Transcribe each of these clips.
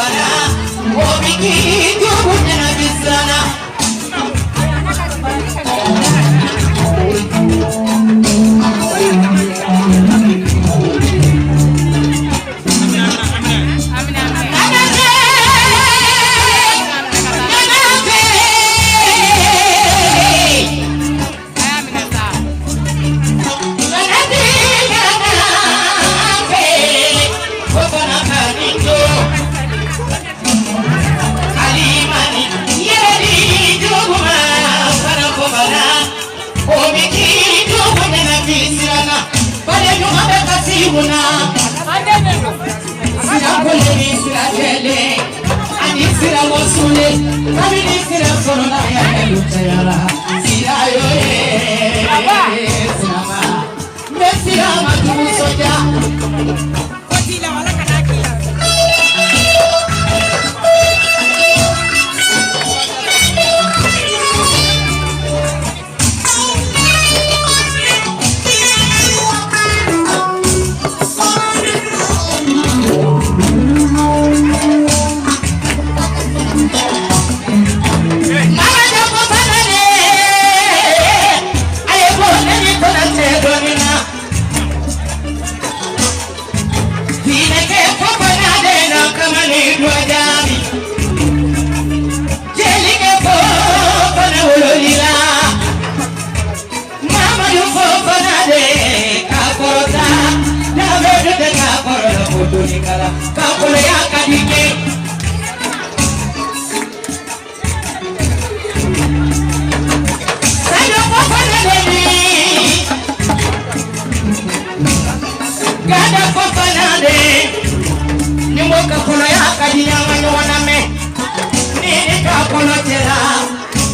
Fofana, o bɛ k'i jugu ɲɛnabi siranna. Nanase, nanase. Nanase, nanase. Fofana kaninjo. Alimani, yɛrɛdi juguma, fana Fofana. O bɛ k'i jugu ɲɛnabi siranna. Bale ɲuman bɛ kasi mun na. Sira kolen ni sira jɛlen ani sira wɔsulen, kabini sira sɔrɔla yɛrɛ cayara sira yo ye siraba n bɛ sira ma dugu sɔja. Mamadu Fofana de a ye ko ne ni Konate dɔɔnin na. Tinɛkɛ Fofana de na kamalen dɔ jaabi. Jelikɛ Fofana wololi la. Mamadu Fofana de ka kɔrɔta. Dabedu de ka kɔrɔla ko doni kala. Ka koloya ka di kɛ. Sadio Fofana de ni. Gada Fofana de. Ni mo ka koloya ka di an ka ɲɔgɔn lamɛn. Ni ni ka kɔlɔ cɛla.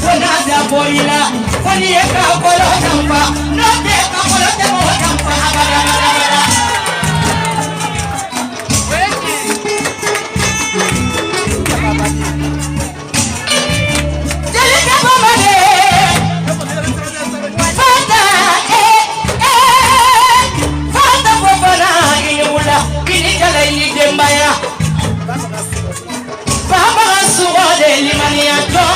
Fo n'a dabɔ i la. Fo n'i ye ka kɔlɔ janfa. N'o tɛ ka kɔlɔ tɛ mɔgɔ janfa abada abada. Jelikɛ Fofana. Fata eh eh. Fata Fofana i ni wula. I ni jala i ni denbaya. Baba ka sugo de limaniya jɔn.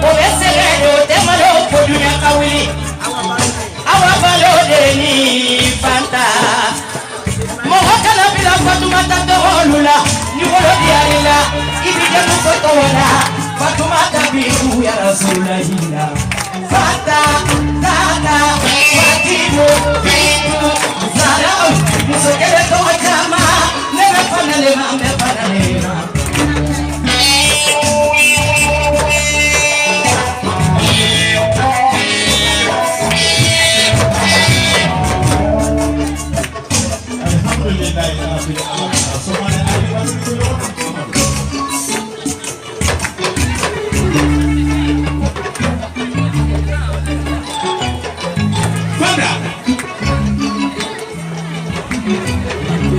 O bɛ sɛgɛn de o tɛ malo ko dunya ka wuli. Awa balo de ni Fanta. Mɔgɔ kana bila Fatumata tɔgɔlu la. Ni wolo diyar'i la, i b'i denmuso tɔgɔ la. Fatumata bintu ya Rasulahi la. Fata, tata, Fatimu, Bintu, Zara. Muso kelen tɔgɔ caman. Ne bɛ fana le ma, n bɛ fana le ma. Alhamdulillahi rabbil alamin. Somane ali wani ko Amadou. Fanda.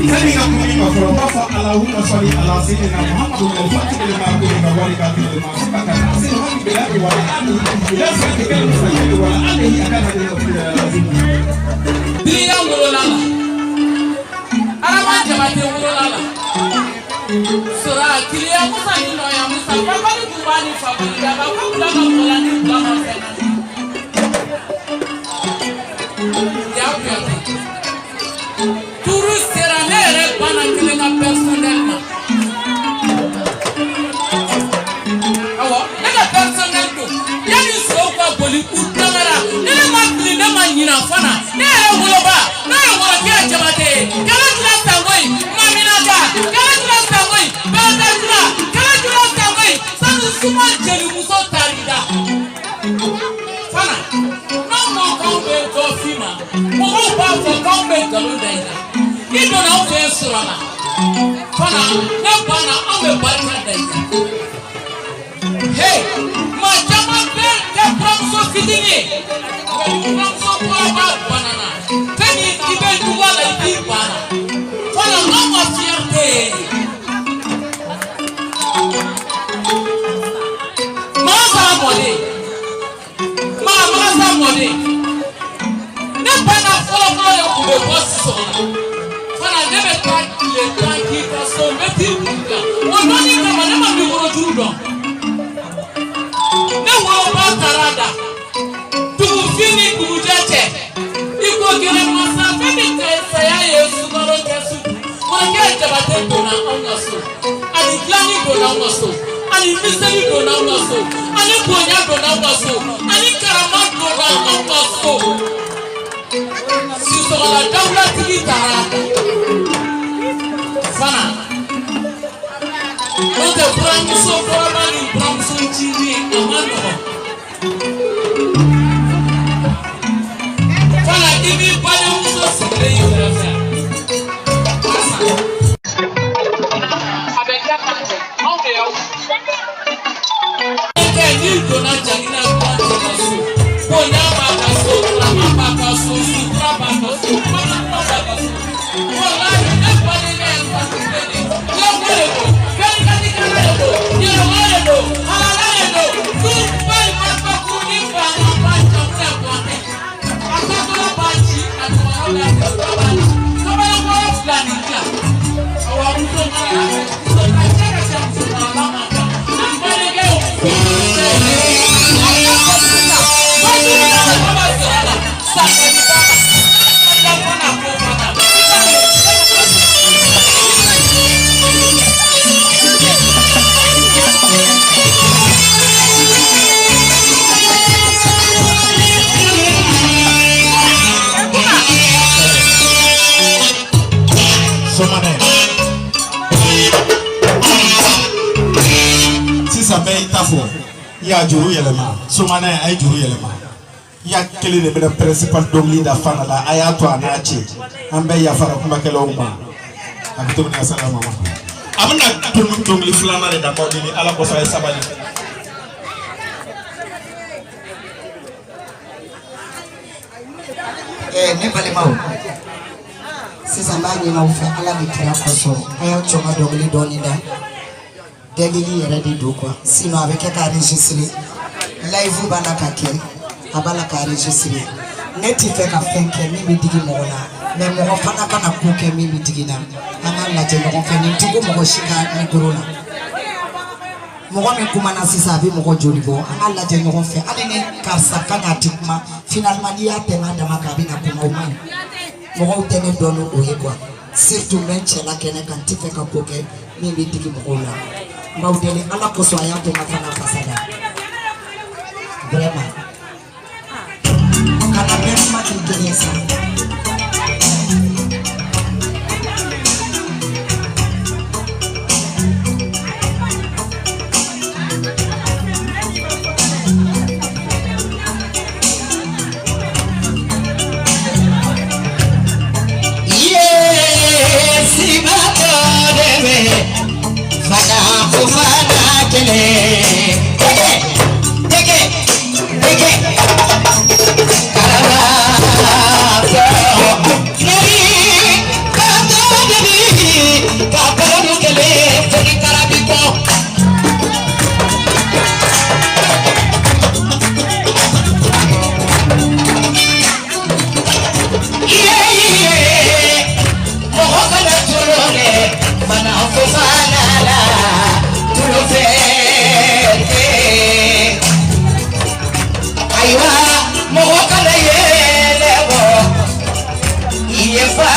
Sani ka kuma ma fɔlɔ, n b'a fɔ Allahumma salli ala sayyidina Muhammadu al-fatih lima ughliqa wal khatimi lima sabaqa nasiril haqqi bil haqqi wa ala alihi ila siratikal mustaqim wa ala alihi haqqa qadrihi azim. Biriya wolola la, Adama Jabate wolola la, Sora Kiliya Musa ni Nɔya Musa, Fakɔli Buba ni Fakɔli Daba, ko bila ka mɔgɔ la ni bila ma fɛn na. Ya Kuyate. Turu sera ne yɛrɛ banna kelen ka personnel ma. Awɔ, ne ka personnel don. Yanni sow ka boli u dangara, ni ne ma fili ne ma ɲina fana, ne yɛrɛ woloba n'o ye Wɔrɔkɛ Jabate ye, Kɛlɛ Jula Sangoyi, Maminaka, Kɛlɛ Jula Sangoyi, Bɛrɛtɛ Jula, Kɛlɛ Jula Sangoyi, sanu suma jelimuso tarida. Fana, n'anw ko k'anw bɛ dɔ f'i ma, mɔgɔw b'a fɔ k'anw bɛ nkalon da i la. I donna anw fɛ yen sɔrɔ la. Fana, ne banna anw bɛ barika da i la. Hey, maa caman bɛ kɛ buramuso fitinin ye, nka ni buramuso kɔrɔba banana, fɛn min i bɛ jugu a la i b'i ban a la. Fana, anw ka fierté ye. Maka mɔden, maka maka mɔden. Ne banna fɔlɔ fɔlɔ de tun bɛ bɔ Sisɔkɔ la. Fana ne bɛ taa tile 10 k'i ka so, n bɛ t'i kuruni dilan. O dɔnni kama ne ma mikoro juru dɔn. Ne woloba taara da dugufin ni dugujɛ cɛ, i ko gɛlɛn masa fɛn min ka saya ye sukaro kɛ su. Kɔrɔkɛ Jabate donna anw ka so, ani dilanni donna anw ka so, ani miseli donna anw ka so, ani bonya donna anw ka so, ani karama donna anw ka so. Sisɔgɔla dawulatigi taara fana, n'o tɛ buramuso kɔrɔba ni buramuso ncinin, a ma nɔgɔn fana. I b'i badenmuso sigilen y'i kɛrɛfɛ, Asan. A bɛ kɛ tan de, anw de y'aw kɛ. N'i donna Janginɛ Kɔnte ka so, bonya b'a ka so, karama b'a ka so, sutura b'a ka so, kuma kuma b'a ka so. Walahi, ne badenkɛ ye Kɔnte de ye. Lɔnko de don, kɛrɛnkɛrɛn de don, yɛlɛma de don, halala de don. Du walima bakurunin banna ba Janginɛ Kɔnte. A taatɔla b'a ci, a tɔmɔnɔ b'a fɛ, ba b'a ci. Kamalenkɔrɔ fila nin dilan. Awa, muso marala fɛ, muso ka cɛ ka ca, muso marala man ca. Ne badenkɛ ye muso marala ye. A ka fɔ sisan, bajuru la, mɔgɔ b'a sɔrɔ a la, sakani b'a la. Lakana ko fana. Somanɛ, sisan bɛɛ y'i ta fɔ, i y'a juru yɛlɛma. Somanɛ, a ye juru yɛlɛma. I y'a kelen de bɛna principal dɔnkili da fana la. A y'a to a n'a cɛ, an bɛɛ yafara kumakɛlaw ma. A bɛ tobi na sala mama, a bɛna dɔnkili filanan de da k'aw deli Ala kosɔn, a ye sabali. Ne balimaw, sisan n b'a ɲini aw fɛ Ala ni kira kosɔn, a y'aw jɔ ka dɔnkili dɔɔni da. Delili yɛrɛ de don quoi, sinon a bɛ kɛ k'a enregistrer, live b'a la ka kɛ, a b'a la k'a enregistrer. Ne ti fɛ ka fɛn kɛ min bɛ digi mɔgɔ la, mais mɔgɔ fana kana ko kɛ min bɛ digi n na. An k'a lajɛ ɲɔgɔn fɛ. Nin ti ko mɔgɔ si ka micro la. Mɔgɔ min kumana sisan, a bɛ mɔgɔ joli bɔ? An k'a lajɛ ɲɔgɔn fɛ. Hali ni karisa kan k'a ti kuma, finalement n'i y'a tɛmɛ a dama kan, a bɛ na kuma. O man ɲi, mɔgɔw tɛ ne dɔn ni o ye quoi. Surtout n bɛ n cɛla kɛnɛ kan, n ti fɛ ka ko kɛ min bɛ digi mɔgɔw la. N b'aw deli Ala kosɔn, a y'a to n ka fana fasa da vraiment. Kana bɛɛ kuma k'i kelen sa. Fana ko fana kelen, tɛgɛ tɛgɛ tɛgɛ karaba nari kato debi ka kɔrɔ kelen fo ni karabi kɔ. Iye iye, mɔgɔ kana tulon kɛ fana ko fana la tulon fɛ tɛ. Ayiwa, mɔgɔ kana yɛlɛ bɔ i ye fa.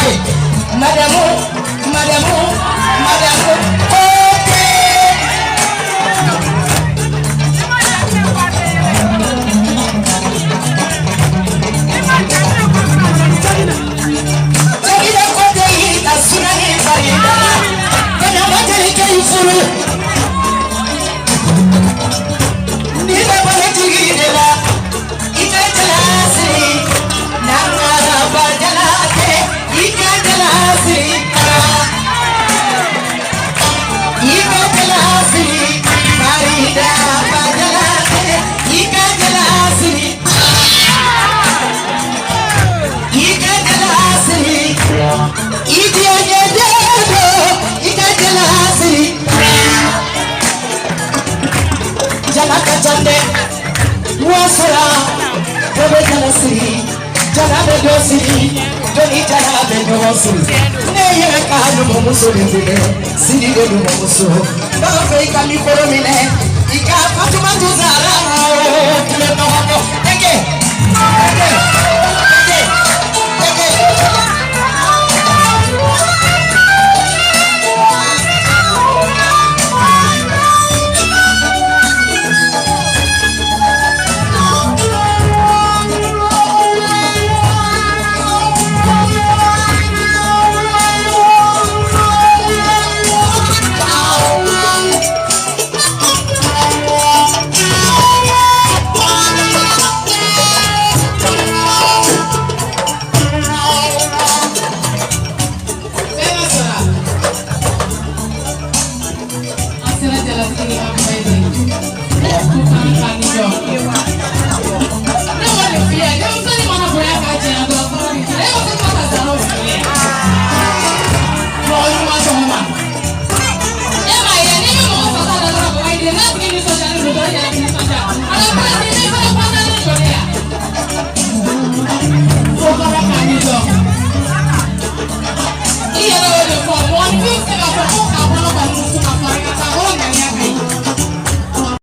Ayi, madamu, madamu, madamu Kote. Jagida Kote y'i ka sunani farida la. Kɔɲɔ ma deli k'i furu. N'i bɛ bɔ jigi de la, i ka jala siri. N'an ka jala tɛ, i ka jala siri. I ka jala siri. Farida bajala tɛ, i ka jala siri. I ka jala siri. I diɲɛ den don, i ka jala siri. Jala ka ca dɛ, wasara dɔ bɛ jala siri, jala bɛ dɔ siri, dɔ ni jala bɛ ɲɔgɔn siri. Ne yɛrɛ ka numumuso de filɛ, sini de numumuso. N b'a fɛ i ka mikoro minɛ, i ka Fatumatu Zara o tile nɔgɔ bɔ. Tɛgɛ, tɛgɛ, tɛgɛ, tɛgɛ.